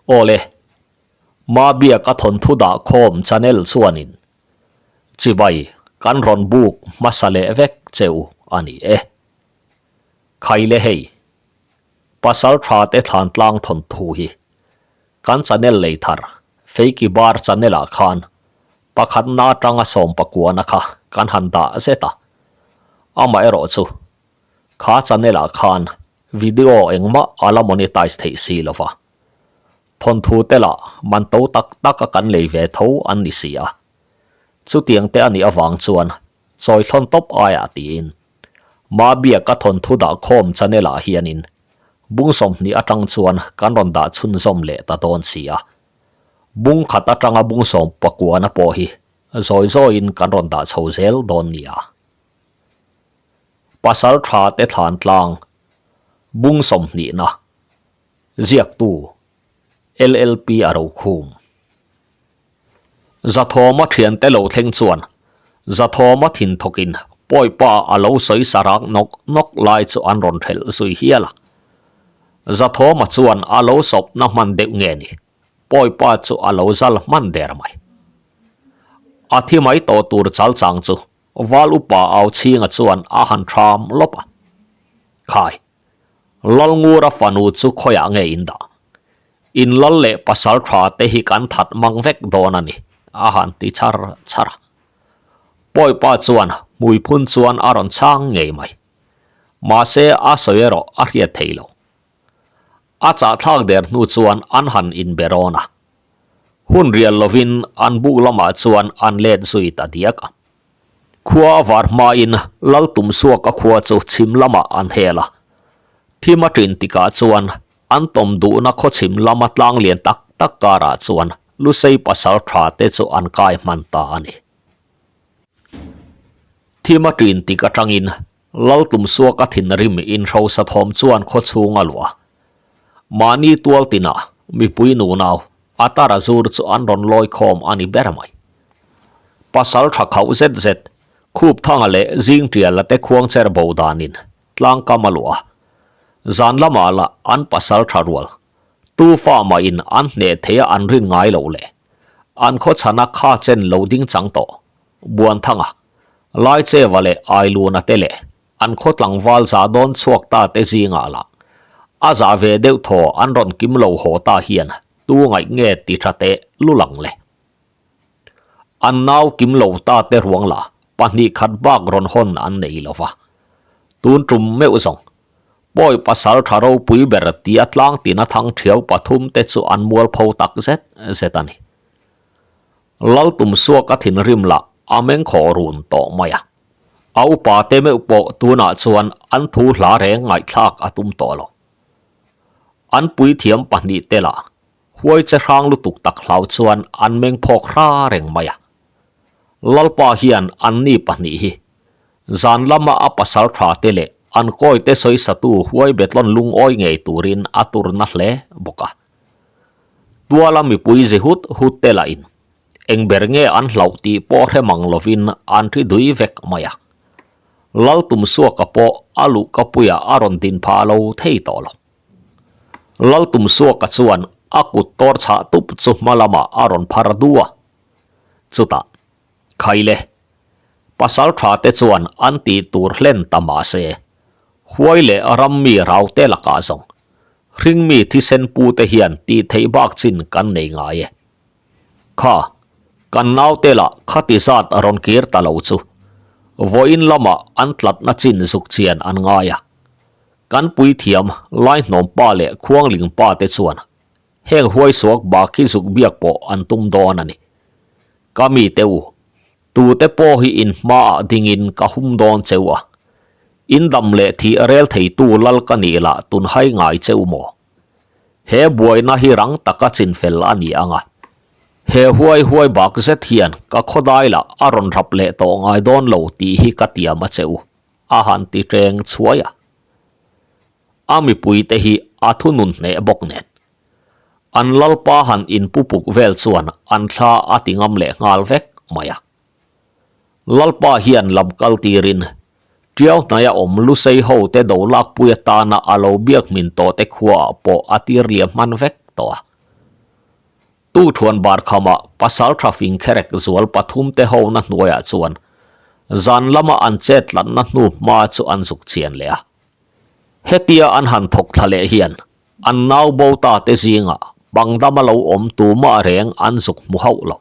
Awle, Mabiaka thawnthu dah khawm channel chuanin chibai kan rawn buk hmasa leh vek che u a ni e. Khaile hei, pasal tha te thlan tlang thawnthu hi kan channel lei thar Feiki Bar channel ah khan pakhatna atanga sawmpakuana kha kan han dah zet a, amaherawh chu kha channel ah khan Video engmah a la monetize theih si lo va. Thawnthu te lah man to tak tak a kan lei ve tho an ni si a. Chutiang te a nih avang chuan chawi thlawn tawp aiah tiin Mabiaka thawnthu dah khawm channel ah hianin bung 20 atang chuan kan rawn dah chhunzawm leh ta dawn si a. Bung khat atanga bung sawm pakuana pawh hi zawi zawiin kan rawn dah chho zel dawn nia. Pasal tha te thlan tlang, bung sawmhnihna, ziaktu, LLP a rokhum. Zathawma thiante lo thleng chuan Zathawma thin thawkin Pawipa a lo sawi sarak nawk nawk lai chu an rawn thelh zui hial a. Zathawma chuan a lo sawpna hman deuh nge ni, Pawipa chu a lo zal hman der mai. A thi mai tawh tur chal chang chu Val upa au chhinga chuan a han tham lawp a. Khai, Lalngura fanu chu khawiah nge in dah? In lal leh pasal tha te hi kan that mang vek dawn a ni, a han ti char char a. Pawipa chuan hmuiphun chuan a rawn chhang ngei mai. Mahse a sawi erawh a hriat thei lo. A chahthlak der hnu chuan an han inbe rawn a. Hun rial lovin an buk lamah chuan an let zui ta diak a. Khua a var hmain Lal Tumsuaka khua chu chhim lamah an hel a. Thim a ṭin tikah chuan an tawm duhna khaw chhim lama tlang lian tak tak karah chuan Lusei pasal ṭha te chu an kai hman ta a ni. Thim a ṭin tik aṭangin Lal Tumsuaka thinrim inhrosa thawm chuan khaw chhung a luah a. Mahni tual tinah mipui nunau a tara zur chu an rawn lawi khawm a ni ber mai. Pasal tha khauh zet zet, khup thanga leh zing tiala te khuang cher bo danin tlang kam a luah a. Zan lamah lah an pasal tha rual, tu fa mahin an hneh theia an rin ngai loh leh an khaw chhana kha chen lo ding chang tawh Buanthanga, Laicheva leh Ailuna te leh an khaw tlangval za dawn chhuak ta te zingah lah a za ve deuh thaw an rawn kim lo haw ta hian tu ngaih nge ti tha teh lulang le. An nau kim lo ta te ruang lah pahnih khat bak rawn hawn an nei lo va. Tun tum meuh zawng pawi pasal tha ropui ber tia tlang tina thang thiau pathum te chu an mualpho tak zet zet a ni. Lal tum suak a thinrim lah a meng khawh run tawh mai a. A upa te meuh pawh tunah chuan an thu hla reng ngaihthlak a tum tawh lo. An puithiam pahnih te lah huai che hrang lutuk tak hlau chuan an meng phawk hra reng mai a. Lalpa hian anni pahnih hi zan lama a pasal tha te leh an kawi te sawisatu huai betlawn lungawi ngei turin a turna hle bawk a. Tuala mipui zi hut hut te lahin Eng ber nge an hlauh tih pawh hre mang lovin an ri dui vek mai a. Lal Tumsuaka pawh a luhkapuiah a rawn din phah lo thei tawh lo. Lal Tumsuaka chuan a kut tawr chhah tup chu hma lamah a rawn phar du a. Chutah, Khaile, pasal tha te chuan an tih tur hlen ta mah se, huai leh ram mi rau te lakah zawng, hringmi thisen pu te hian tih theih bak chin kan nei ngai e. Kha, kan naute lah khati zat a rawn kir ta lo chu. Vawiin lamah an tlatna chin zuk chian an ngai a. Kan puithiam Laihnawm pa leh Khuangling pa te chuan heng huaisuak bak hi zuk biak pawh an tum dawn a ni. Ka mite u, tute pawh hi in hmaah dingin ka hum dawn cheu a. In dam leh thih rel theitu lal ka nih lah tunhai ngai cheu maw? He buaina hi rang taka chinfel a ni ang a. He huai huai bak zet hian ka khawdai lah a rawn rap leh tawh ngai dawn lo tih hi ka tiam a che u, a han ti ṭeng chhuai a. A mipuite hi a thunun hneh bawk nen. An lalpa han inpupuk vel chuan an thla a ti ngam leh nghal vek mai a. Lalpa hian lam kal tirin Tiau hnaia awm Lusei ho te do lakpui atana a lo biak hmin tawh te khuaah pawh a tir liam hman vek tawh a. Tukṭhuan bar khamah pasalṭha fing kherek zual pathumte hona hnuaiah chuan zan lama an chet tlatna hnu hma chu an zuk chian leh a. Hetia an han thawk thla leh hian an nau bo ta te zingah pangdama lo awm tumah reng an zuk hmu hauh lo.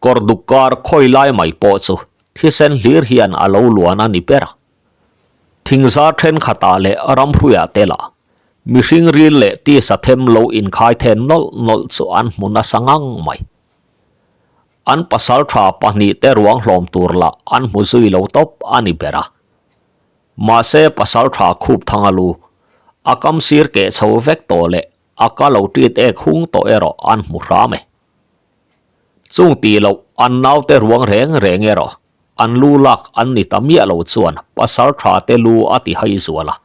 Kawr duk kar khawi lai mai pawh chu thisen hlir hian a lo luan a ni ber a. Thingzar thenkhatah leh ramhruiah te lah mihring ril leh tisa them lo inkhai then nawlh nawlh chu an hmu nasa ngang mai. An pasal tha pahnihte ruang hlawm tur lah an hmu zui lo tawp a ni ber a. Mahse pasal tha khup thang a lu, a kam sir keh chho vek tawh leh a ka lo tit ek hung tawh erawh an hmu hram e. Chung tih loh an naute ruang reng reng erawh an lu lak an ni ta miah lo chuan pasal tha te lu a ti hai zual a.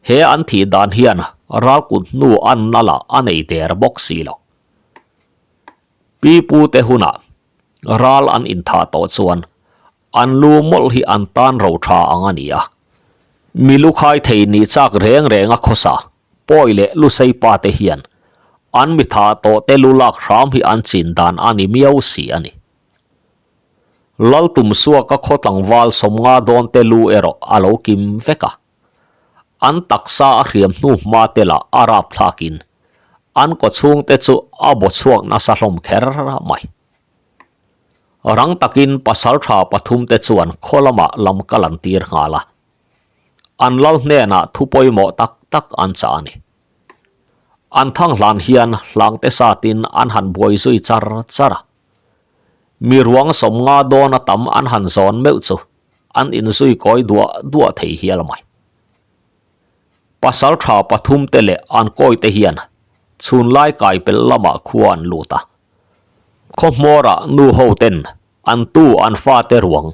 He an thih dan hian ral kut hnu an na lah a nei der bawk si lo. Pi pu te hunah ral an inthah tawh chuan an lu mawlh hi an tan ro tha ang a ni a. Mi lu khai thei nih chak reng reng a khawsa Pawi leh Lusei pa te hian an mi tha tawh te lu lak hram hi an chin dan a ni miau si a ni. Laltum suaka khaw tlangval sawmnga dawn te lu erawh a lo kim vek a. An taksa a hriam hnu hma te lah a rap thlakin an kawchhung te chu a baw chhuak nasa hlawm kher mai. Rang takin pasaltha pathum te chuan khaw lamah lam kal an tir nghal a. An lal hnenah thu pawimawh tak tak an chah a ni. An thang hlan hian hlangte satin an han buai zui char char a. Mi ruang sawmnga dawn a tam an han zawn meuh chu an inzui kawi duah duah thei hial mai. Pasal tha pathum te leh an kawi te hian chhunlai kai pelh lamah khua an lut a. Khaw hmawrah nu ho ten an tu an fate ruang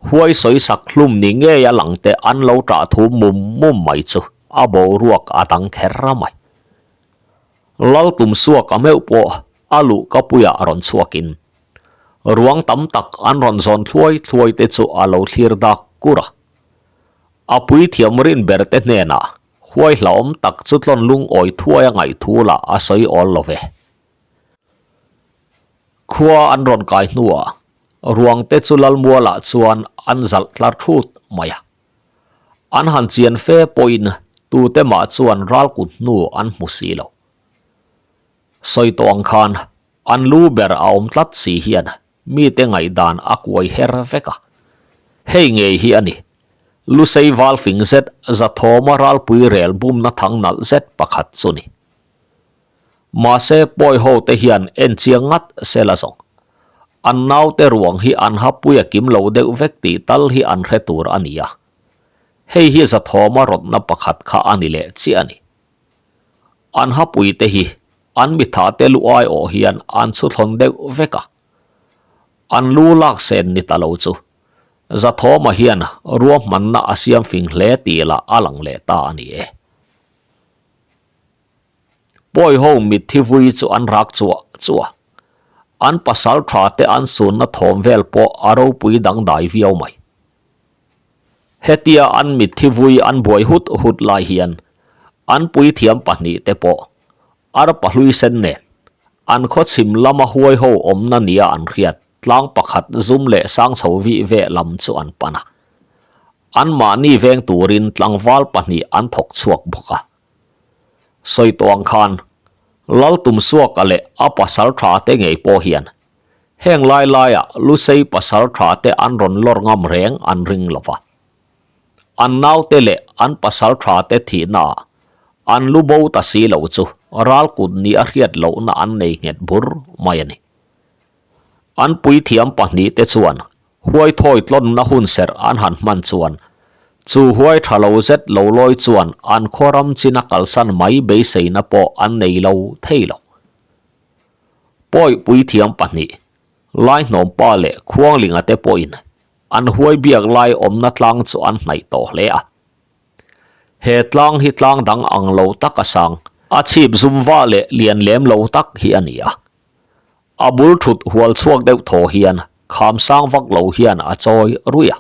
huai sawi sak hlum ni ngei a lang te an lo tah thu mum mum mai chu a boruak a dang kher mai. Laltum suak a meuh pawh a luh ka puiah rawn chhuakin ruang tam tak an rawn zawn thluai thluai te chu a lo thlir dak kur a. A puithiam rin ber te hnenah huai hlauhawm tak chu tlawn lungawi thuai a ngaihthu lah a sawi awl lo ve. Khua an rawn kai hnuah ruang te chu Lalmualah chuan an zalh tlar thut mai a. An han chian fe pawhin tute mah chuan ral kut hnu an hmu si lo. Sawi tawh ang khan an lu ber a awm tlat si hian mite ngaihdan a kuai her vek a. Hei ngei hi a ni. Lusei val fing zet Zathawma ralpui rel bumna thang nalh zet pakhat chu ni. Mahse pawi ho te hian en chiang ngat se la zawng. An naute ruang hi an hapui a kim lo deuh vek tih tal hi an hre tur a ni a. Hei hi Zathawma rawtna pakhat kha a ni leh chiah a ni. An hapui te hi an mitha te lu ai awh hian an chhu thlawn deuh vek a. An lu lak sen ni ta lo chu Zathawma hian ruahmanna a siam fing hle tih lah a lang leh ta a ni e. Pawi ho mitthi vui chu an rak chuah chuah. An pasal tha te an sunna thawm vel pawh a ropui dangdai viau mai. Hetia an mitthi vui an buai hut hut lai hian an puithiam pahnih te pawh arpa hlui sen nen an khaw chhim lama huai ho awmna nia an hriat tlang pakhat zum leh sang chho vih veh lam chu an pan a. Anmahni veng turin tlangval pahnih an thawk chhuak bawk a. Sawi tawh ang khan, Laltumsuaka leh a pasal tha te ngei pawh hian heng lai laiah Lusei pasal tha te an rawn lawr ngam reng an ring lo va. An naute leh an pasal tha te thihnaah an lu bo ta si lo chu ral kut ni a hriat lohna an nei nghet bur mai a ni. An puithiam pahnihte chuan Huai thawi tlawnna hun serh an han hman chuan chu huai tha lo zet lo lawi chuan an khaw ram chin a kalsan mai beiseina pawh an nei lo thei lo. Pawi puithiam pahnih, Laihnawmpa leh Khuanglinga te pawhin an huai biak lai awmna tlang chu an hnaih tawh hle a. He tlang hi tlang dang ang lo tak a sang, a chhip zum va leh lian lem lo tak hi a ni a. A bul thut hual chhuak deuh thaw hian kham sang vak lo hian a chawi ruih a.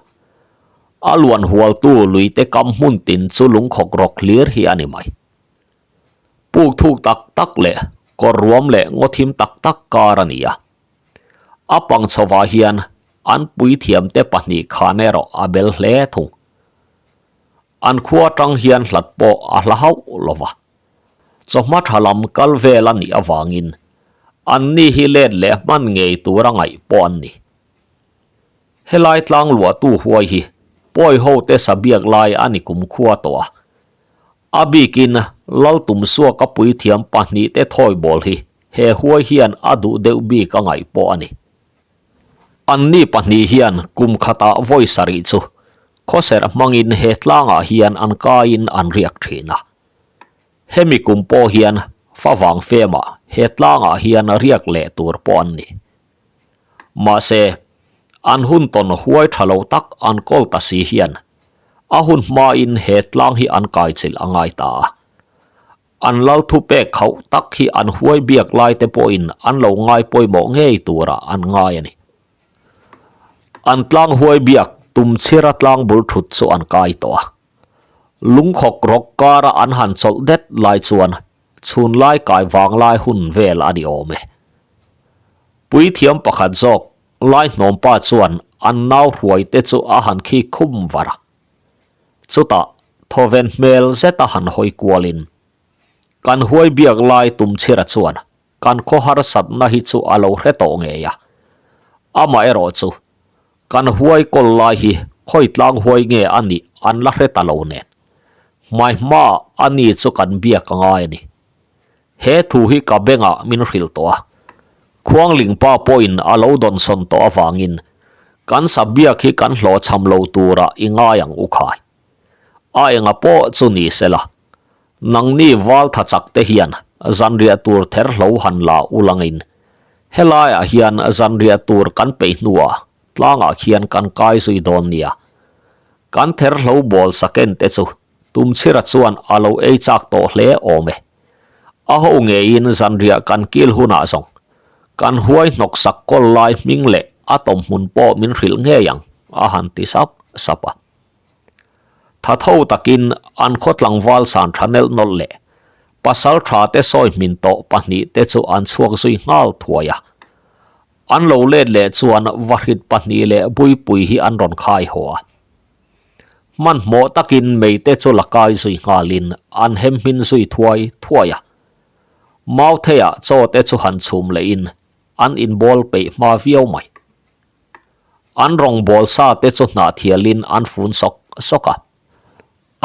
A luan hualtu luite kam hmun tin chu lungkhawk rawk hlir hi a ni mai. Puk thuk tak tak leh kawr ruam leh ngaw thim tak tak kar a ni a. A pang chhovah hian an puithiamte pahnih khan erawh a bel hle thung. An khua atang hian hlat pawh a hla hauh lo va. Chawhma tha lam kal vel a nih avangin anni hi let leh hman ngei tura ngaih pawh an ni. Helai tlang luahtu huai hi pawi hote sa biak lai a ni kumkhua tawh a. A bikin Laltumsuaka puithiam pahnihte thawibawl hi he huai hian a duh deuh bik a ngaih pawh a ni. Anni pahnih hian kum khatah vawi sarih chu khawserh hmangin he tlangah hian an kaiin an riak thin a. Hemi kum pawh hian favang femah he tlangah hian riak leh tur pawh an ni. Mahse, an hun tawn huai tha lo tak an kawl ta si hian a hun hmain he tlang hi an kaichilh a ngai ta a. An lal thupek khauh tak hi an huai biak lai te pawhin an lo ngai pawimawh ngei turah an ngai a ni. An tlang huai biak tum chhira tlang bul thut chu an kai tawh a. Lungkhawk rawk kara an han chawlh det lai chuan chhun lai kai vang lai hun vel a ni awm e. Puithiam pakhat zawk lai hnawmpa chuan an nau hruai te chu a han khi khum var a. Chutah thawven hmel zeta han hawi kualin, Kan huai biak lai Tumchhira chuan kan khaw harsatna hi chu a lo hre tawh ngei a. Amaherawh chu, kan huai kawl lai hi khawi tlang huai nge a nih an la hre ta lo nen. Hmai hmaah a ni chu kan biak a ngai a ni. He thu hi ka bengah min hrilh tawh a, Khuanglingpa pawhin a lo dawnsawn tawh avangin kan sabiak hi kan hlawhchham lo turah i ngai ang u khai. A enga pawh chu ni sela, nangni val tha chak te hian zanriah tur ther hlo han la u langin helaiah hian zanriah tur kan peih hnuah tlangah khian kan kai zui dawn nia. Kan ther hlo bawl saken te chu Tumchhira chuan a lo ei chak tawh hle awm e. A ho ngeiin zanriah kan kil hunah zawng kan huai hnawk sak kawl lai hming leh a tawmhmun pawh min hrilh ngei ang, a han ti sap sap a. Tha tho takin an khaw tlangval san tha nelh nawlh leh pasal tha te sawi hmin tawh pahnihte chu an chhuak zui nghal thuai a. An lo let leh chuan vahrit pahnih leh buipui hi an rawn khai haw a. Hmanhmawh takin meite chu la kai zui nghalin an hem hmin zui thuai thuai a. Mautheiah chaw te chu han chhum lehin an inbawl peih hma viau mai. An rawngbâwl sa te chu hnahthialin an fun sawk sawk a.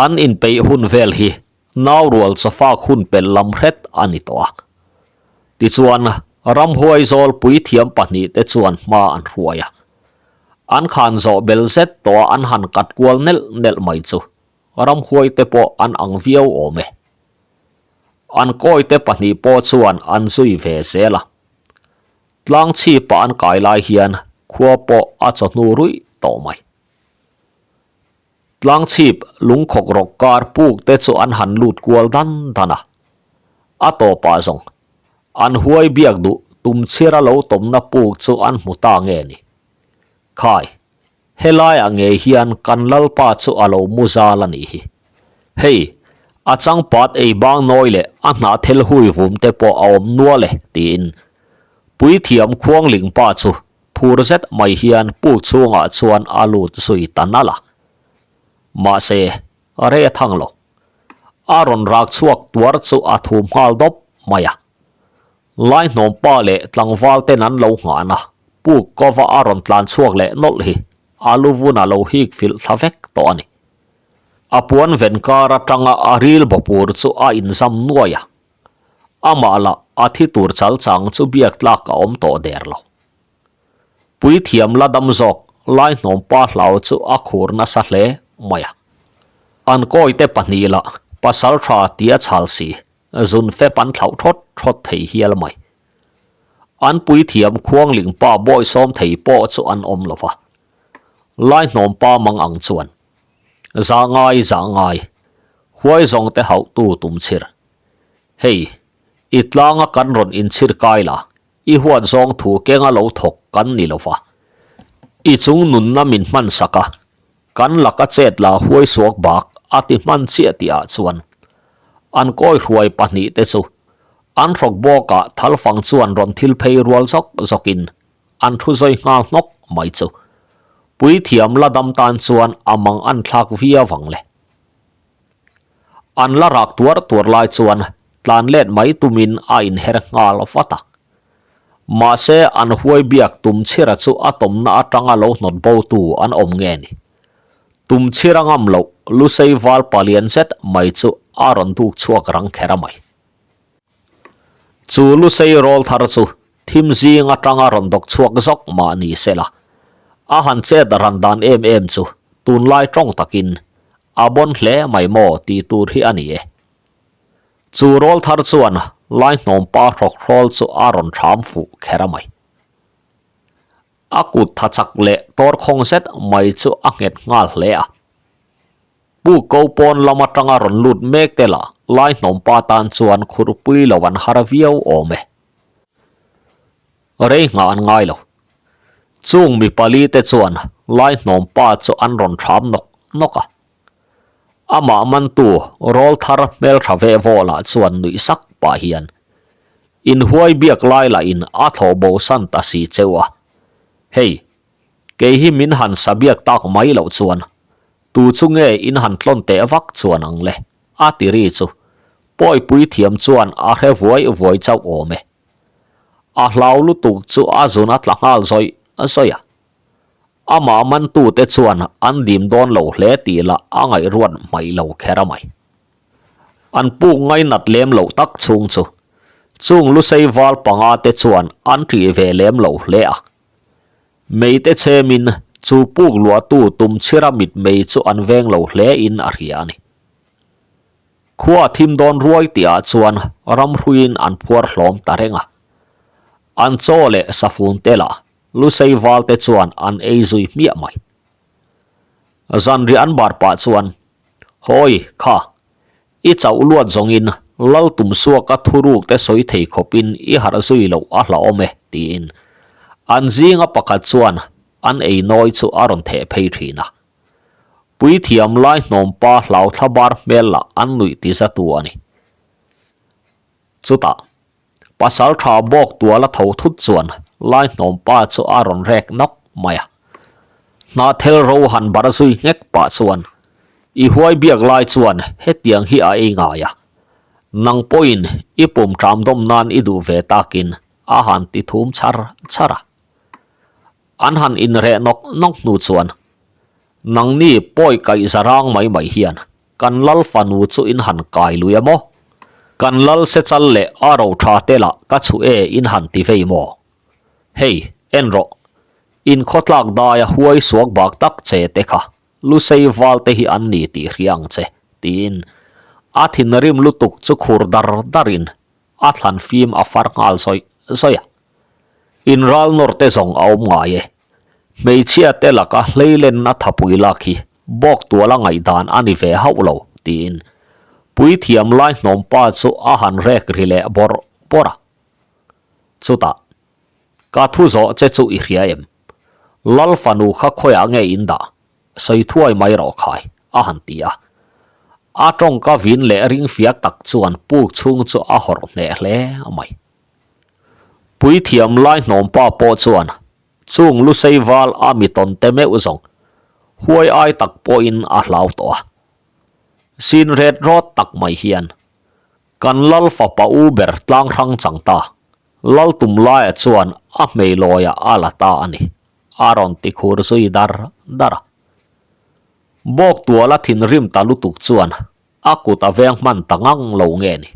An inpeih hun vel hi nau rual chawfak hun pelh lam hret a ni tawh a. Tichuan, ramhuai zawl puithiam pahnihte chuan hma an hruai a. An khan zawh bel zet tawh a an han kat kual nelh nelh mai chu ramhuai te pawh an ang viau awm e. An kawi te pahnih pawh chuan an zui ve zel a. Tlang chhipa an kai lai hian khua pawh a chawhnu ruih tawh mai. Tlang chhip lungkhawk rawk kar puk te chu an han lut kual dan dan a. A tawpah zawng an huai biak duh tum chhira lo tawmna puk chu an hmu ta nge ni? Khai, helaiah ngei hian kan Lalpa chu a lo mu zal a nih hi. Hei, a changpat ei bang nawi leh a hnah thel hui vum te pawh a awm nual e, tiin Puithiam Khuanglingpa chu phur zet mai hian puk chhungah chuan a lut zui ta nalh a. Mahse, rei a thang lo. A rawn rak chhuak tuar chu a thum nghal dawp mai a. Laihnawmpa leh tlangval ten an lo nghahna puk kova a rawn tlan chhuak leh nawlh hi a lu vun a lo hik filh thla vek tawh a ni. A puan ven kar atanga a ril bawpur chu a inzam nuai a. Amah lah a thi tur chal chang chu biak tlak a awm tawh der lo. Puithiam la dam zawk Laihnawmpa hlau chu a khur nasa hle mai a. An kawite pahnih lah pasal tha tia chhal si zun fep an thlauh thawt thawt thei hial mai. An puithiam Khuanglingpa bawisawm thei pawh chu an awm lo va. Laihnawmpa mang ang chuan Zah ngai zah ngai huai zawng te hauhtu tum chhir. Hei, i tlanga kan rawn inchhir kai la, i huat zawng thu kenga lo thawk kan ni lo va. I chung nunna min hman sak a, kan laka chet la huai suak bak a ti hman chiah tih ah chuan an kawi hruai pahnihte chu. An hrawk bawkah thalfang chuan rawn thil phei rual zawk zawkin an thu zawi nghal hnawk mai chu. Puithiam la dam tan chuan a mang an thlak viau ang le. An la rak tuar tuar lai chuan tlan let mai tumin a inher nghal vat a. Mahse an huai biak Tumchhira chu a tawmna atanga lo hnawt botu an awm nge ni. Tumchhira ngam loh Lusei val palian zet mai chu a rawn duk chhuak rang kher a mai. Chu Lusei rawl thar chu thim zing atanga rawn dawk chhuak zawk mah ni se la, a han chet ran dan em em chu tunlai tawng takin a bawn hle mai maw tih tur hi a ni e. Chu rawl thar chuan Laihnawmpa hrawkhrawl chu a rawn thram fuh kher a mai. A kut tha chak leh tawr khawng zet mai chu a nghet nghal hle a. Pu ko pawn lam atanga rawn lut mek te lah Laihnawmpa tan chuan khurpui lo an har viau awm e. Rei nghah an ngai lo. Chung mi pali te chuan Laihnawmpa chu an rawn thram nawk nawk a. Amah mantu rawl thar hmeltha ve vawlah chuan nuih sak pah hian inhuai biak lai lahin a thlawh bo san ta si cheu a. Hei, kei hi min han sa biak tak mai loh chuan tu chu nge in han tlawn teh vak chuan ang le? a ti ri chu Pawipui thiam chuan a hre vuai vuai chauh awm e. A hlau lutuk chu a zun a tla nghal zawih zawih a. Amah mantute chuan an dim dawn lo hle tih lah a ngaihruat hmaih lo kher a mai. An puk ngainat lem loh tak chhung chu chung Lusei val panga te chuan an ṭih ve lem lo hle a. Meite chhemin chu puk luahtu tumchhira mitmei chu an veng lo hle in a hria a ni. Khua thim dawn ruai tihah chuan ramhruiin an phuar hlawm ta reng a. An chaw leh safun te lah Lusei val te chuan an ei zui hmiah mai. Zanriah an bar pah chuan, Hawi, kha, i chauh luat zawngin Lal Tumsuaka thuruk te sawi thei khawpin i harh zui loh a hlauhawm e, tiin an zinga pakhat chuan an ei nawi chu a rawn theh phei thin a. Puithiam lai hnawmpa hlauthla bar hmel lah an nuih ti zatu a ni. Chutah, Pasal tha bawk tuala tho thut chuan Laihnawmpa chu a rawn rek nawk mai a. Hnahthel ro han bar zui nghek pah chuan, I huai biak lai chuan hetiang hi a ei ngai a. Nang pawhin i pum ṭam dawm nan i duh ve takin a han ti thum char char a. An han inreh nawk nawk hnu chuan, Nangni pawi kaih za rang mai mai hian Kan lal fanu chu in han kai lui a maw? Kan lal sechal leh a ro tha te lah ka chhuh e in han ti vei maw? Hei, en rawh. In khawtlak daia huai suak bak tak che te kha Lusei val te hi an ni tih hria ang che, tiin a thinrim lutuk chu khur dar darin a thlan fim a far nghal zawih zawih a. In ral nawr te zawng a awm ngai e. Hmeichhia te laka hleilenna thapui lak hi bawk tuala ngaihdan a ni ve hauh lo, tiin puithiam lai hnawmpa chu a han rek ri leh bawrh bawrh a. Chutah, Ka thu zawh che chu i hria em? Lal fanu kha khawiah nge in dah? Sawi thuai mai rawh khai, a han ti a. A tawngka vin leh ring fiak tak chuan puk chhung chu a hawrh hneh hle mai. Puithiam lai hnawmpa pawh chuan chung Lusei val a mi tawn te meuh zawng huai ai tak pawhin a hlau tawh a. Sin ret rawt tak mai hian kan lal fapa u ber tlang hrang chang ta, lal tum laia chuan a hmeilawiah a la ta a ni, a rawn ti khur zui dar dar a. Bawk tuala thinrim ta lutuk chuan a kut a veng hman ta ngang lo nge ni.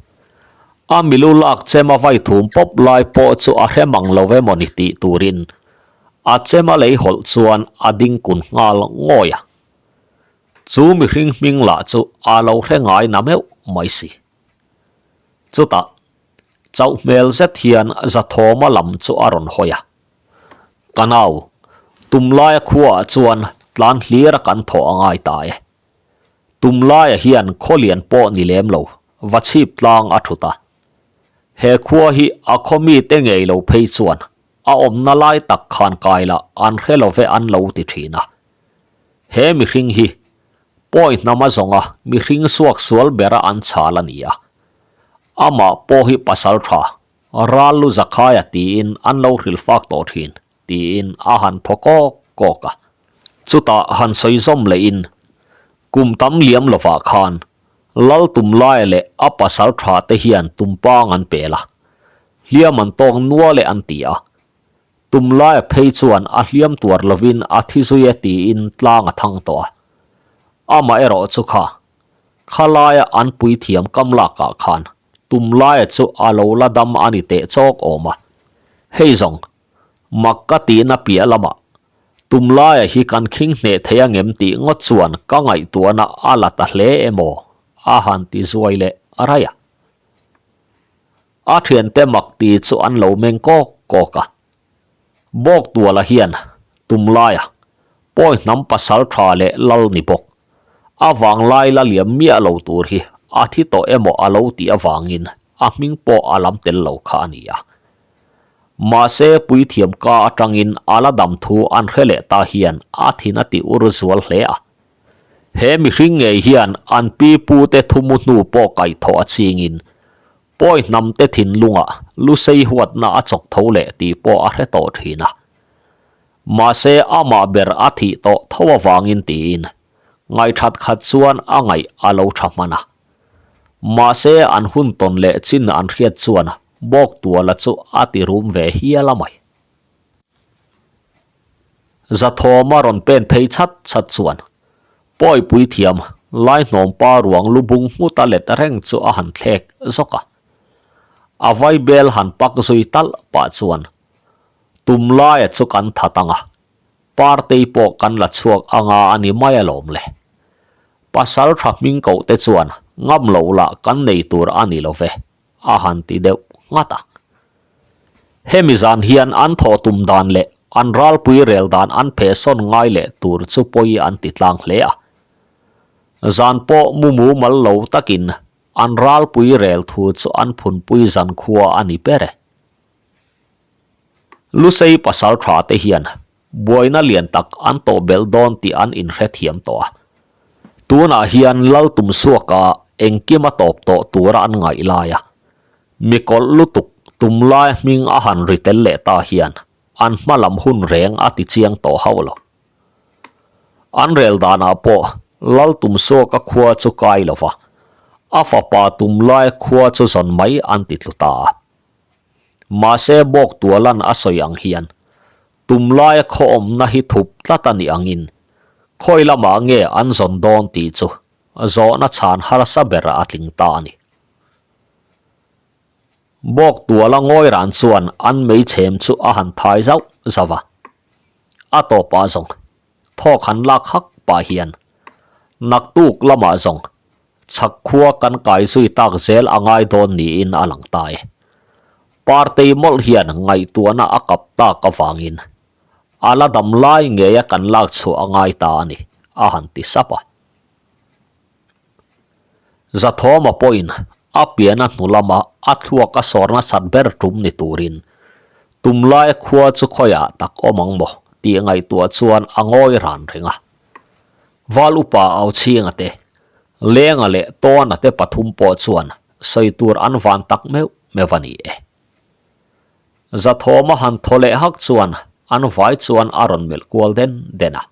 A milu lak chem a vai thum pawp lai pawh chu a hre mang lo emaw ni tih turin a chem a lei hawlh chuan a ding kun nghal ngawi a. Chu mihring hming lah chu a lo hre ngai na meuh mai si. Chutah, chauh hmel zet hian Zathawma lam chu a rawn hawi a. Ka nau, tum laia khuaah chuan tlan hlir a kan thawh a ngai ta e. Tum laia hian khaw lian pawh ni lem lo, va chhip tlang a thut a. He khua hi a khaw mite ngei lo phei chuan a awmna lai tak khan kai lah an hre lo ve an lo ti thin a. He mihring hi pawi hnam a zawnga mihring suak sual bera an chhal a ni a. Amah pawh hi pasal tha, ral lu Zakhaia tiin an lo hrilh fak tawh thin, tiin a han thaw kawk kawk a. Chutah han sawi zawm lehin, Kum tam liam lovah khan Lal Tumlaia leh a pasal tha te hian tumpang an pel a, hliam an tawk nual e an ti a. Tumlaia phei chuan a hliam tuar lovin a thi zui e tiin tlang a thang tawh a. Amaherawh chu kha Khalaia an puithiam kam lakah khan Tumlaia chu a lo la dam a ni teh chawk awm a. Hei zawng, mak ka tihna piah lamah Tumlaia hi kan khing hneh thei a ngem tih ngawt chuan ka ngaihtuahna a la ta hle emaw a han ti zuai leh raih a. A thiante mak ti chu an lo meng kawk kawk a. Bawktuala hian Tumlaia pawi hnam pasal tha leh lal ni bawk. A vanglai la liam miah lo tur hi a thi tawh emaw a lo tih avangin a hming pawh a lam tel lo kha a ni a. Mahse puithiam ka atangin a la dam thu an hre leh ta hian a thin a ti ur zual hle a. He mihring ngei hian an pi pute thumu hnu pawh kaihthawh a chingin pawi hnamte thinlungah lusei huatna a chawk tho leh tih pawh a hre tawh thin a. Mahse amah ber a thih tawh tho avangin tiin ngaihthat khat chuan a ngaih a lo tha hman a. Mahse an hun tawn leh chin an hriat chuan Bawktuala chu a ti rum ve hial a mai. Zathawma rawn pen phei chat chat chuan Pawipui thiam Laihnawmpa ruang lu bung nghut a let reng chu a han thlek zawk a. A vaibel han pak zui talh pah chuan Tumlaia chu kan that ang a, Partei pawh kan la chhuak anga a ni mai alawm le. Pasal tha hming koh te chuan ngam loh lah kan nei tur a ni lo ve, a han ti deuh nghat a. Hemi zan hian an thawh tum dan leh an ralpui rel dan an phehsawn ngai leh tur chu pawi an ti tlang hle a. Zan pawh mu mumal lo takin an ralpui rel thu chu an phunpui zan khua a ni ber e. Lusei pasal tha te hian buaina lian tak an tawh belh dawn tih an inhrethiam tawh a. Tunah hian Lal Tumsuaka engkim a tawp tawh tura an ngaih lai a, mi kawlh lutuk tumlai hming a han ri tel leh ta hian an hma lam hun reng a ti chiang tawh hauh lo. An rel danah pawh Lal Tumsuaka khua chu kai lo va, a fapa tumlai khua chu zawn mai an ti tlu ta a. Mahse bawk tualan a sawi ang hian tumlaia khaw awmna hi thup tlat a nih angin khawi lamah nge an zawn dawn tih chu zawhna chhan harsa ber a tling ta a ni. Bawk tuala ngawi ran chuan an meichhem chu a han thai zauh zauh a, a tawpah zawng thawk han lak hak pah hian naktuk lamah zawng Chhak khua kan kai zui tak zel a ngai dawn niin a lang ta e. Partei mawlh hian ngaihtuahna a kap tak avangin a la dam lai ngeia kan lak chhuah a ngai ta a ni, a han ti sap a. Zathawma pawhin a piana hnu lama a thluak a sawr nasat ber tum ni turin tumlai khua chu khawiah tak awm ang maw tih ngaihtuah chuan a ngawi ran reng a. Val upa Auchhinga te, Lenga leh Tawna te pathum pawh chuan sawi tur an van tak meuh meuh a ni e. Zathawma han thaw leh hak chuan an vai chuan a rawn melh kual den den a.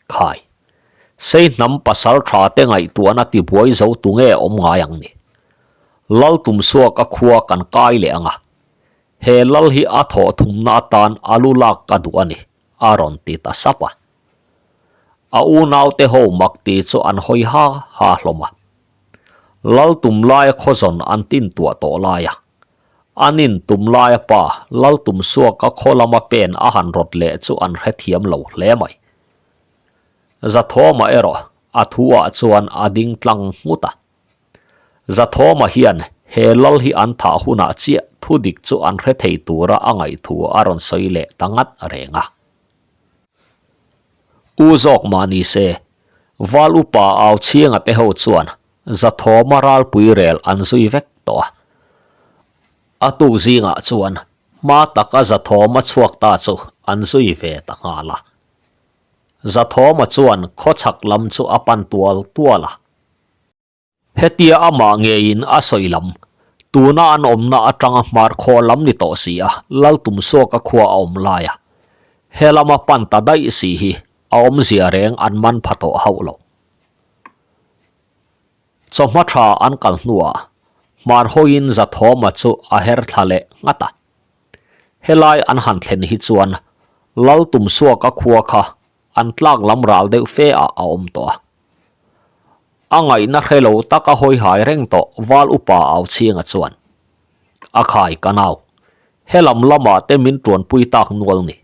Khai, sei hnam pasal tha te ngaihtuahna tibuai zo tu nge awm ngai ang ni? Lal Tumsuaka khua kan kai leh ang a, he lal hi a thawh thumna atan a lu lak ka duh a ni, a rawn ti ta sap a. A unaute ho mak ti chu an hawi ha ha hlawm a. Lal tum laia khawzawn an tin tuah tawh lai a. An in tum laia pa Lal tum suaka khaw lama pen a han rawt leh chu an hrethiam lo hle mai. Zathawma erawh a thu ah chuan a ding tlang nghut a. Zathawma hian he lal hi an thah hunah chiah thudik chu an hre thei tura a ngaihthu a rawn sawi leh ta ngat reng a. U zawk mah ni se, Val upa au chhinga te ho chuan Zathawma ralpui rel an zui vek tawh a. A tuk zingah chuan hma taka Zathawma chhuak ta chu an zui ve ta nghal a. Zathawma chuan khawchhak lam chu a pan tual tual a. Hetia amah ngeiin a sawi lam. Tuna an awmna atanga hmar khaw lam ni tawh si a, Laltumsuaka khua a awm lai a, he lama pan ta daih si hi a awmzia reng an man pha tawh hauh lo. Chawhma tha an kal hnuah hmar hawiin Zathawma chu a her thla leh nghat a. Helai an han thlen hi chuan Laltumsuaka khua kha an tlak lam ral deuh fe ah a awm tawh a. A ngaihna hre lo taka hawi hai reng tawh Val Upa Au Chhinga chuan, A khai ka nau, he lam lamah te min tuanpui tak nual ni.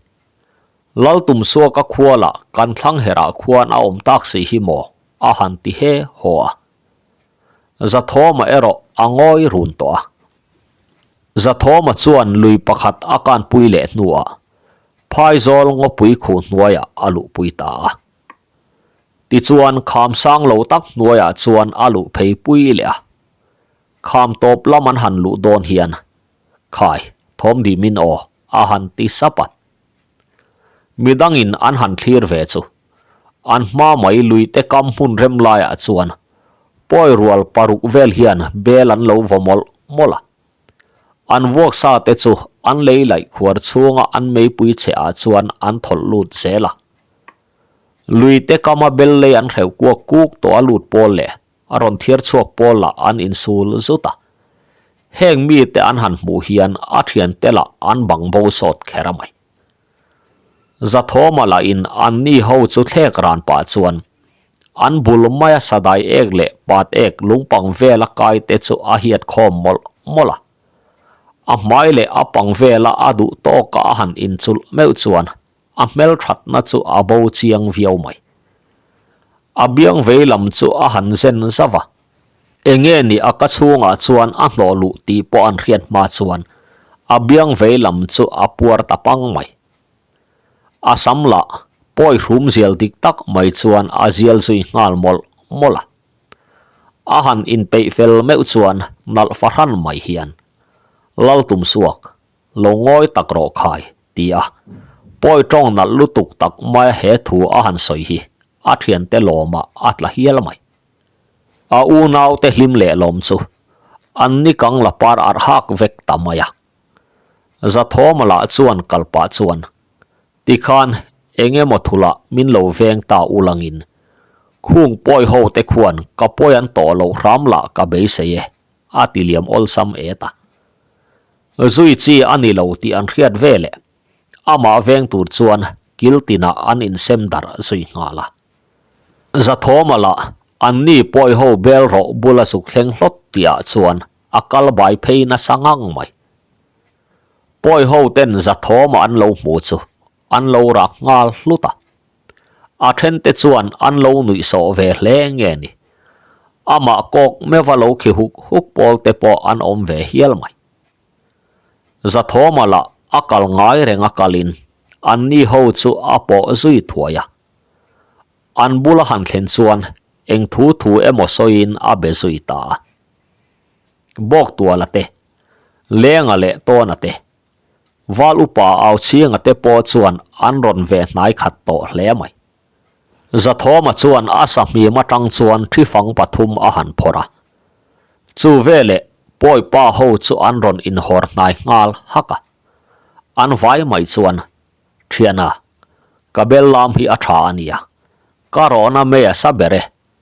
Lal Tumsuaka khua lah kan thlang herah khuan a awm tak si hi maw? a han ti he haw a. Zathawma erawh a ngawi run tawh a. Zathawma chuan lui pakhat a kanpui leh hnuah Phaizawl ngawpui khuh hnuaiah a luhpui ta a. Tichuan kham sang lo tak hnuaiah chuan a luh phei pui leh a. Kham tawp lam an han luh dawn hian, Khai, thawm dimin aw, a han ti sap a. Midangin an han thlir ve chu, an hma mai luite kam hmun rem laiah chuan pawi rual paruk vel hian bel an lo vaw mawlh mawlh a. An vuak sa te chu an lei laih khuar chhunga an meipui chhe ah chuan an thawlh lut zel a. Lui te kama bel lei an hreuh kuak kuk tawh a lut pawl leh a rawn thiar chhuak pawl lah an insul zut a. Heng mite an han hmuh hian a thiante lah an bang bo sawt kher a mai. Zathawma lahin anni ho chu thlek ran pah chuan an bul maia sadai ek leh pat ek lungpang vela kai te chu a hiat khawm mawlh mawlh a. A hmai leh a pang vela a duh tawka a han inchulh meuh chuan a hmelthatna chu a bo chiang viau mai. A biang vei lam chu a han zen zauh a. Enge ni a ka chhungah chuan a hnawh luh tih pawh an hriat hma chuan a biang vei lam chu a puar ta pang mai. A sam lah pawi hrum zial dik tak mai chuan a zial zui nghal mawlh mawlh a. A han inpeih fel meuh chuan nalh fahran mai hian Laltumsuak lo ngawi tak rawh khai ti a pawi tawng nalh lutuk tak maia he thu a han sawi hi a thiante lawmah a tla hial mai. A unaute hlim leh lawm chu an ni kang la par arh hak vek ta mai a. Zathawma lah chuan kal pah chuan, Tikhan eng emaw thulah min lo veng ta ulangin khung pawi ho te khuan ka pawi an tawh loh hram lah ka beisei e, a ti liam awlsam et a. Zui chi a ni lo tih an hriat ve leh amah veng tur chuan kil tinah an insem darh zui nghal a. Zathawma lah anni pawi ho bel rawh bula zuk thleng hlawt tihah chuan a kal bai phei nasa ngang mai. Pawi ho ten Zathawma an lo hmu chu an lo rak nghal hlut a. A then te chuan an lo nuihsawh ve hle nge ni. Amah kawk meuha lo khi huk huk pawl te pawh an awm ve hial mai. Zathawma lah a kal ngai reng a kalin anni ho chu a pawh zui thuai a. An bula han thlen chuan eng thu thu emaw sawiin a be zui ta a. Bawktuala te, Lenga leh Tawna te, Val upa Auchhinga te pawh chuan an rawn ve hnai khat tawh hle mai. Zathawma chuan a sahmim atang chuan thi fang pathum a han phawrh a. Chu veleh Pawipa ho chu an rawn inhawr hnai nghal hak a. An vai mai chuan Thiana, ka bel lam hi a tha a nia. Ka rawhna mei a sa ber e,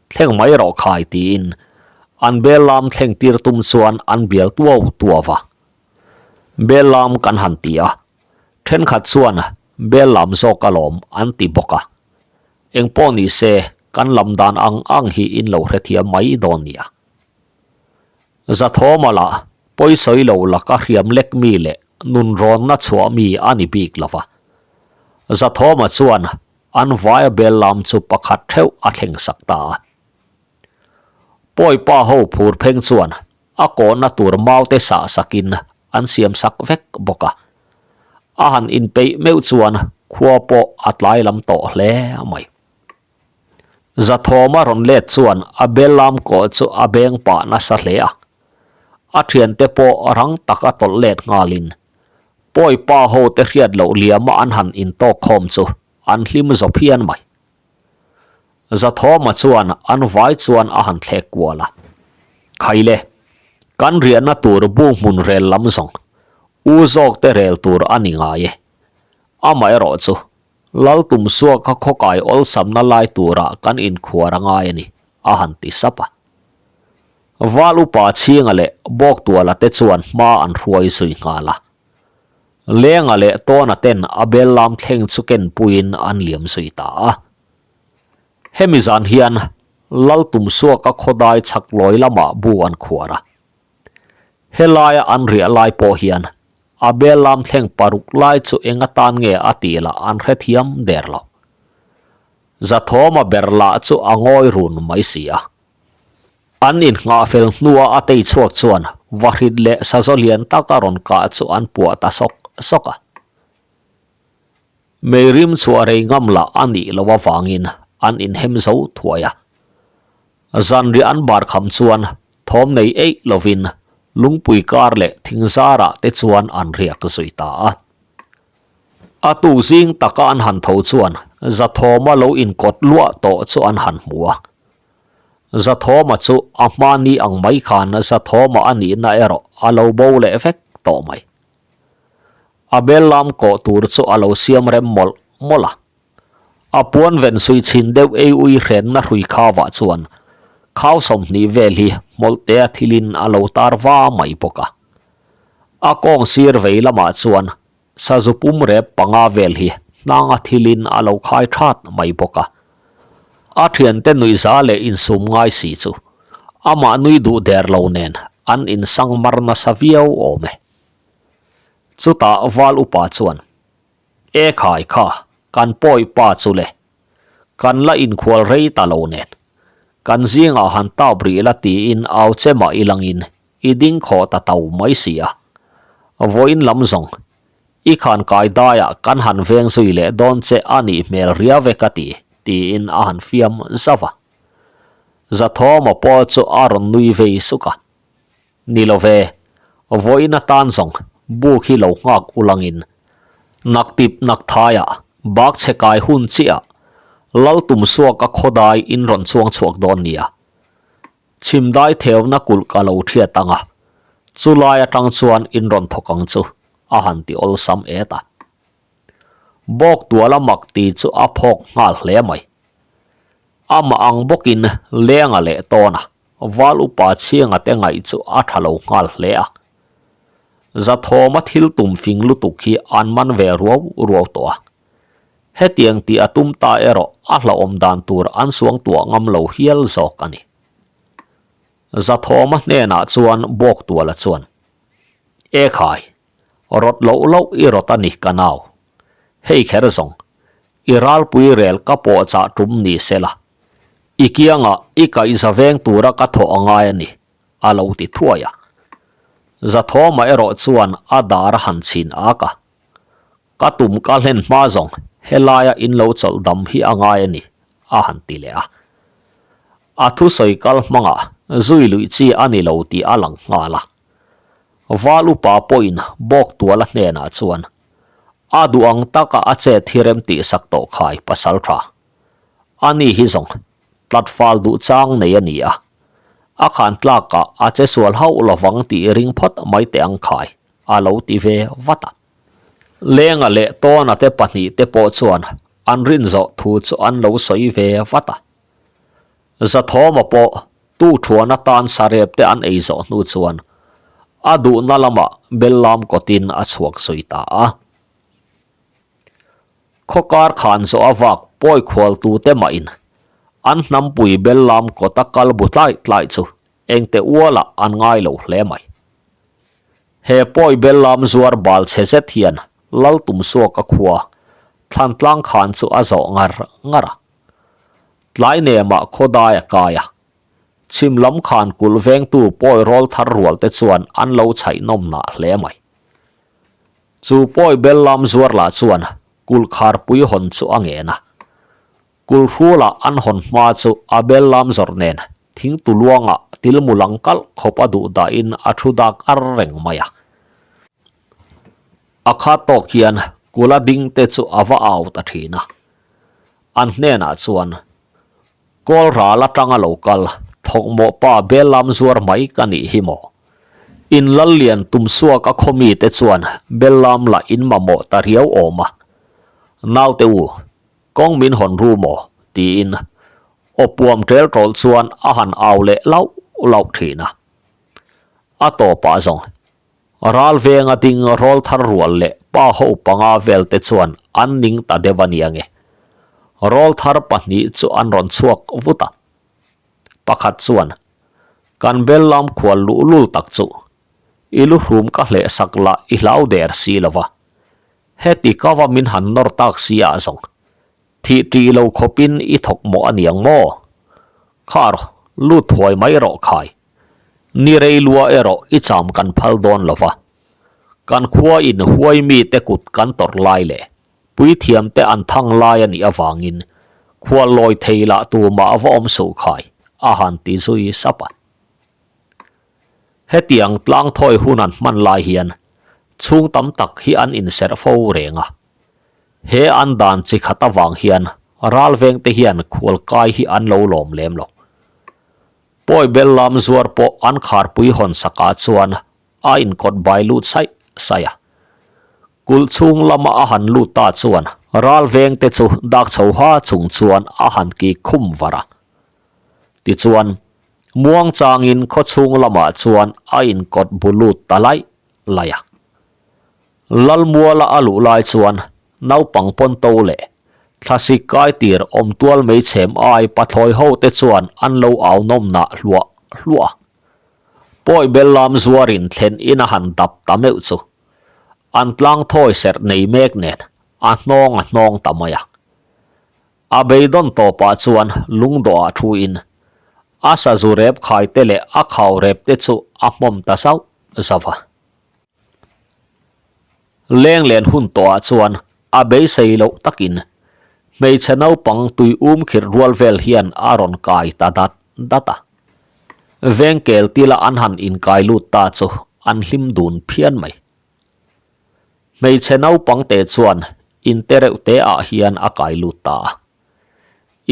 thleng mai rawh khai tiin an bel lam thleng tir tum chuan an bial tuau tuau va. Bel lam kan han ti a, thenkhat chuan bel lam zawk alawm an ti bawk a. Engpawh ni se kan lam dan ang ang hi in lo hrethiam mai dawn nia. Zathawma lah pawisawi lo laka hriam lek mi leh nunrawnna chhuah mi a ni bik lo va. Zathawma chuan an vaia bel lam chu pakhat theuh a thleng sak ta a. Pawipa ho phur pheng chuan a kawhna tur maute sah sakin an siam sak vek bawk a. A han inpeih meuh chuan khua pawh a tlai lam tawh hle mai. Zathawma rawn let chuan a bellam kawh chu a beng pah nasa hle a. A thiante pawh rang taka tawlh let nghalin pawi pa ho te hriat loh liama an han intawk khawm chu an hlim zaw phian mai. Zathawma chuan an vai chuan a han thlek kual a. Khaile! Kan riahna tur bu hmun rel lam zawng u zawk te rel tur a ni ngai e. Amaherawh chu Lal Tumsuaka khawkai awlsamna lai turah kan inkhuar a ngai a ni, a han ti sap a. Val upa Chhinga leh Bawktuala te chuan hma an hruai zui nghal a. Lenga leh Tawna ten a bel lam thleng chu kenpuiin an liam zui ta a. Hemi zan hian Lal Tumsuaka khawdai chhak lawi lamah bu an khuar a. Helaia an riah lai pawh hian a bel lam thleng paruk lai chu eng atan nge a tih lah an hrethiam der lo. Zathawma ber lah chu a ngawi run mai si a. An innghah fel hnua a tei chhuak chuan vahrit leh sazaw lian tak a rawn kah chu an puah ta sawk sawk a. Meirim chhuah rei ngam lah a nih loh avangin an inhem zo thuai a. Zanriah an bar kham chuan thawm nei eih lovin lungpui kar leh thing zarah te chuan an riak zui ta a. A tuk zing taka an han tho chuan Zathawma lo inkawt luah tawh chu an han hmu a. Zathawma chu a hmani ang mai khan Zathawma a nihna erawh a lo bo leh vek tawh mai. A bel lam kawh tur chu a lo siam rem mawlh mawlh a. A puan ven sui chhin deuh ei ui hrenna hrui khavah chuan khau 20 vel hi hmawlhtea thilin a lo tar va mai bawk a. A kawng sir vei lamah chuan sazu pum rep panga vel hi hnanga thilin a lo khai that mai bawk a. A thiante nuihza leh insum ngai si chu amah nui duh der lo nen an insang mar nasa viau awm e. Chutah Val upa chuan, E khai kha, kan pawi pa chu le. Kan la inkhual rei ta lo nen. Kan zingah han tap rih la tiin au che mah ilangin i ding khawh ta tau mai si a. Vawiin lam zawng, i khan kai daiah kan han veng zui leh dawn che a nih hmel ria ve ka ti, tiin a han fiam zauh a. Zathawma pawh chu a rawn nui vei suk a. Ni lo ve, vawiin atan zawng buk hi lo nghak ulangin naktip nakthaiah bak chhe kai hun chiah Lal Tumsuaka khawdai in rawn chuang chhuak dawn nia. Chhimdai theuna kulh ka lo thiat ang a, chulai atang chuan in rawn thawk ang chu a han ti awlsam et a. Bawk tuala mak ti chu a phawk nghal hle mai. Amah ang bawkin lenga leh tawn a, Val upa chhianga te ngaih chu a tha lo nghal hle a. Zathawma thil tum fing lutuk hi an man ve ruau ruau tawh a. Hetiang tih a tum ta erawh a hlauhawm dan tur an suang tuah ngam lo hial zawk a ni. Zathawma hnenah chuan Bawktuala chuan, E khai, rawt loh loh i rawt a ni ka nau. Hei kher zawng, i ralpui rel ka pawhchah tum ni sela. I kiangah i kaihza veng tura ka thawh a ngai a ni, a lo ti thuai a. Zathawma erawh chuan a dar a han chhin ak a. Ka tum ka hlen hma zawng helaia in lo chawlh dam hi a ngai a ni, a han ti leh a. A thusawi kal hmangah zui luih chi a ni lo tih a lang nghal a. Val upa pawhin Bawktuala hnenah chuan a duh ang taka a chet hi rem tihsak tawh khai pasal tha. Ani hi zawng tlat fal duh chang nei a ni a, a khan tlakah a che sual hauh lovang tih ring phawt mai teh ang khai, a lo ti ve vat a. Lenga leh Tawna te pahnih te pawh chuan an rin zawh thu chu an lo sawi ve vat a. Zathawma pawh tu thuan atan sarep te an ei zawh hnu chuan a duhna lamah Bellam kawtin a chhuak zui ta a. Khawkar khan zawh a vak pawi khual tute mahin an hnampui Bellam kawta kal bu tlai tlai chu engte ualah an ngai lo hle mai. He pawi Bellam zuar bal chhe zet hian Lal Tumsuaka khua Thlantlang khan chu a zawh ngar ngar a. Tlai nemah khawdai a kai a. Chhim lam khan kulh vengtu pawi rawl thar rual te chuan an lo chhaih nawm nah hle mai. Chu pawi bel lam zuar lah chuan kulh kharpui hawn chu a ngen a. Kulh hrulah an hawn hma chu a bel lam zawrh nen thing tu luangah tilmu lang kalh khawp a duh dahin a thu dak ar reng mai a. A khat tawk hian kulh a ding te chu a va au ta thin a. An hnenah chuan Kawl ral atanga lo kal thawkmawh pa bel lam zuar mai ka nih hi maw? In Lallian Tumsuaka khaw mite chuan Bellam lah in mamawh ta riau awm a. Naute u, kawng min hawn ru maw? tiin aw puam ṭel ṭawlh chuan a han au leh lauh lauh ṭhin a. A tawpah zawng Ral venga ding rawl thar rual leh pa ho panga vel te chuan an ning ta deuh a nia nge. Rawl thar pahnih chu an rawn chhuak vut a. Pakhat chuan, Kan bel lam khual luhlul tak chu i lu hrum ka hleh sak lah i hlau der si lo va. Heti ka va min han nawr tak si ah zawng thih ṭih lo khawpin i thawk mawh a niang maw? Kha rawh, lut thuai mai rawh khai. Ni rei lua erawh i cham kan phal dawn lo va. Kan khua in huai mite kut kan tawrh lai leh puithiam te an thang lai a nih avangin khual lawi thei lah tumah a va awm suh khai, a han ti zui sap a. Hetiang tlang thawi hun an hman lai hian chhung tam tak hi an inserh fo reng a. He an dan chi khat avang hian ral vengte hian khual kai hi an lo lawm lem lo. Pawi bel lam zuar pawh an kharpui hawn sakah chuan a inkawt bai lut saih saih a. Kulh chhung lama a han lut ta chuan ral veng te chu dak chho ha chung chuan a han ki khum var a. Tichuan, muang changin khaw chhung lamah chuan a inkawt bu lut ta laih laih a. Lalmuala a luh lai chuan naupang pawn to leh thlasik kai tir awm tual mai chhem ai pathlawi ho te chuan an lo au nawm nah hluah hluah a. Pawi bel lam zuarin thlen in a han dap ta meuh chu an tlang thawi serh nei mek nen a hnawng a hnawng ta mai a. A beidawn tawpah chuan lungdawhah thu in a sazu rep khai te leh a khau rep te chu a hmawm ta zauh zauh a. Leng len hun tawhah chuan a beisei loh takin hmeichhe naupang tui um khirh rual vel hian a rawn kai ta dat dat a. Vengkel tila an han inkai lut ta chu an hlim dun phian mai. Hmeichhe naupang te chuan inte reuh te ah hian a kai lut ta a.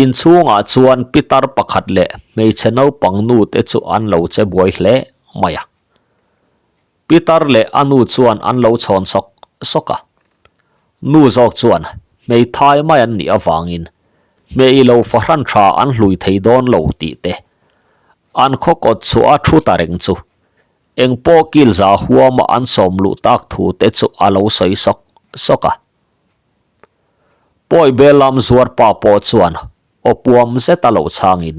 Inchhungah chuan pitar pakhat leh hmeichhe naupang nu te chu an lo che buai hle mai a. Pitar leh a nu chuan an lo chhawn sawk sawk a. Nu zawk chuan hmeithai mai an nih avangin hmei lo fahran tha an hlui thei dawn lo tih te an khaw kawt chhuah a thu ta reng chu eng pawh kil za huama an sawm luh tak thu te chu a lo sawi sawk sawk a. Pawi bel lam zuar pa pawh chuan aw puam zet a lo chhangin,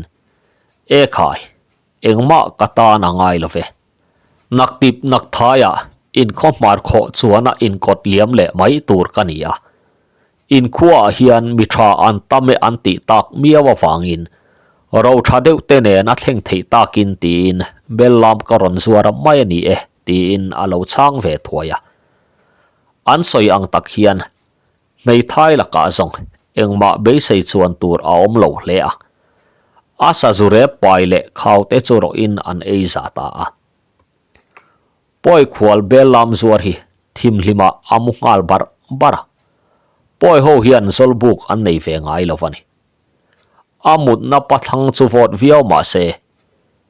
E khai, engmah ka tan a ngai lo ve. Naktip nakthaiah inkhaw hmar khawh chuan a inkawt liam leh mai tur ka ni a. Inkhuaah hian mi tha an tam e an tih tak miau avangin ro tha deuh te nen a thleng theih takin tiin bel lam ka rawn zuar mai a ni e tiin a lo chhang ve thuai a. An sawi ang tak hian Hmeithai lakah zawng engmah beisei chuan tur a awm lo hle a. A sazu rep pai leh khaute chu rawhin an ei za ta a. Pawi khual bel lam zuar hi thimhlimah a mu nghal barh barh a. Pawi ho hian zawlbuk an nei ve ngai lo a ni. A mutna pathlang chu vawt viau mah se,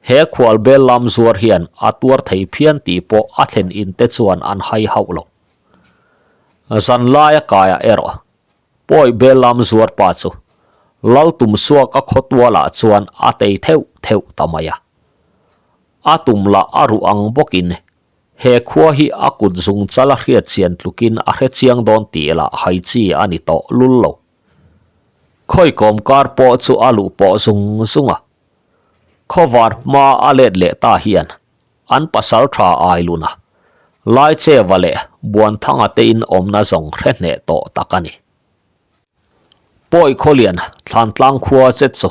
he khual bel lam zuar hian a tuar thei phian tih pawh a thlen in te chuan an hai hauh lo. Zan laia kaiah erawh pawi bel lam zuar pa chu Lal Tumsuaka khawtualah chuan a tei theuh theuh ta mai a. A tum lah a ruh ang bawkin he khua hi a kut zung chal a hriat chian tlukin a hre chiang dawn tih lah hai chi a ni tawh lul lo. Khawi kawm kar pawh chu a luh pawh zung zung a. Khawvar hma a let leh ta hian An pasal tha Ailuna, Laicheva leh Buanthanga te in awmna zawng hre hneh tawh tak a ni. Pawi Khawlian Thlantlang khua che chu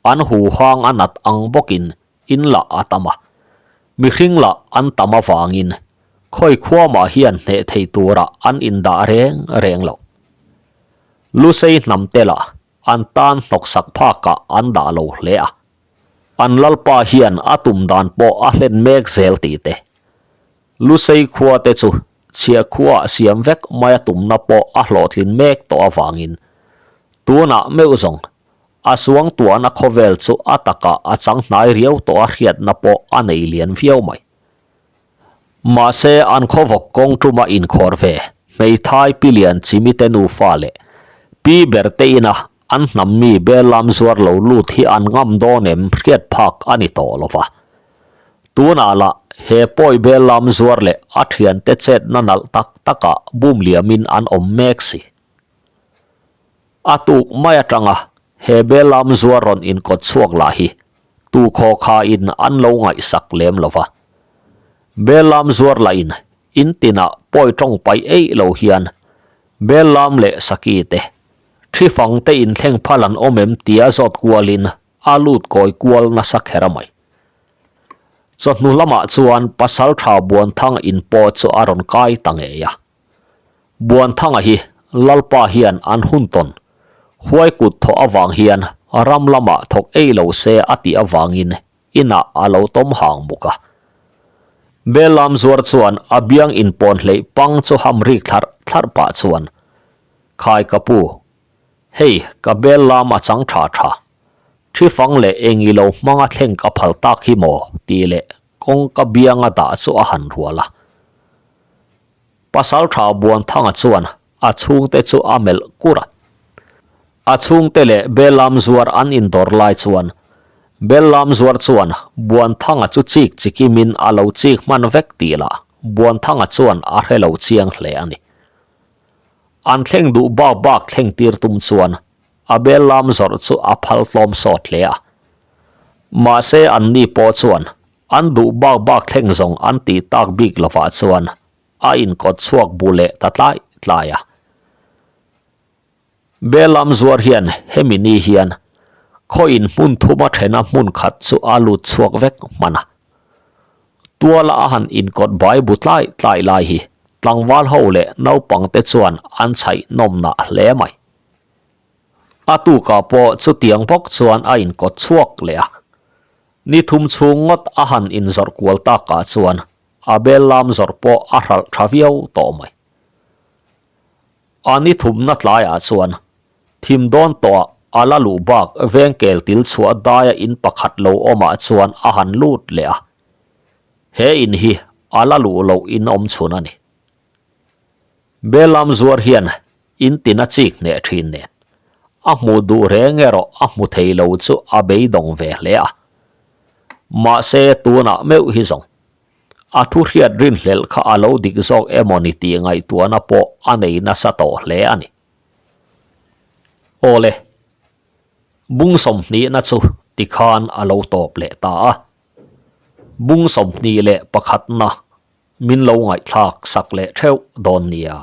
an huhang a nat ang bawkin in lah a tam a, mihring lah an tam avangin khawi khua mah hian hneh thei turah an indah reng reng lo. Lusei hnam te lah an tan hnawksak phakah an dah lo hle a. An lalpa hian a tum dan pawh a hlen mek zel tih te. Lusei khua te chu chhiah khuaah siam vek mai a tumna pawh a hlawhtlin mek tawh avangin tunah meuh zawng a suang tuahna khawvel chu a takah a chang hnai riau tawh a hriatna pawh a nei lian viau mai. Mahse an khawvawk kawng tuma inkhawr ve hmeithai Pi Lian Chimite nufa leh Pi Berte ina an hnam mi Bellam zuar lo lut hi an ngam dawn em hriat phak a ni tawh lo va. Tunah lah he pawi Bellam zuar leh a thiante chetna nalh tak takah bum liamin an awm mek si. A tuk mai atanga he Bellam zuar rawn inkawt chhuak lah hi tu khaw khain an lo ngaihsak lem lo va. Bellam zuar lahin in tinah pawi tawng paih eih lo hian Bellam leh Saki te thi fang te inthleng phal an awm em tia zawt kualin a lut kawi kual nasa kher a mai. Chawhnu lamah chuan Pasaltha Buanthang in pawh chu a rawn kai ta ngei a. Buanthanga hi Lalpa hian an hun tawn huai kut thawh avang hian ram lamah thawk ei lo se a tih avangin inah a lo tawm hang bawk a. Bellam zuar chuan a biang inpawn hleih pang chu ham rik thlarh thlarh pah chuan, Khai ka pu, hei ka Bellam a chang tha tha, thi fang leh eng i lo hmanga thleng ka phal tak hi maw? tih leh kawngka bianga dah chu a han rual a. Pasaltha Buanthanga chuan a chhungte chu a melh kur a. A chhungte leh Bellam zuar an indawr lai chuan Bellam zuar chuan Buanthanga chu chik chikimin a lo chik hman vek tih lah Buanthanga chuan a hre lo chiang hle a ni. An thleng duh bak bak thleng tir tum chuan a Bellam zawrh chu a phal tlawm sawt hle a. Mahse anni pawh chuan An duh bak bak thleng zawng an tih tak bik lovah chuan a inkawt chhuak bu leh ta tlai tlai a. Belam zuar hian hemi ni hian khawiin hmun thuma thena hmun khat chu a lut chhuak vek hman a. Tuala a han inkawt bai bu tlai tlai lai hi tlangval ho leh naupang te chuan an chhaih nawmnah hle mai. A tukah pawh chutiang bawk chuan a inkawt chhuak leh a. Ni thum chhung ngawt a han inzawrh kual takah chuan a bel lam zawrh pawh a hralh tha viau tawh mai. A ni thumna tlaiah chuan thim dawn tawhah a la luh bak vengkel til chhuah daia in pakhat lo awmah chuan a han lut leh a. He in hi a la luh loh in awm chhun a ni. Bel lam zuar hian In tin a chik hneh thin nen, a hmuh duh reng erawh a hmu thei lo chu a beidawng ve hle a. Mahse tunah meuh hi zawng, a thu hriat rinhlelh kha a lo dik zawk emaw ni tih ngaihtuahna pawh a nei nasa tawh hle a ni. Awle, bung sawmhnihna chu tikhan a lo tawp leh ta a. Bung 21na min lo ngaihthlak sak leh theuh dawn nia.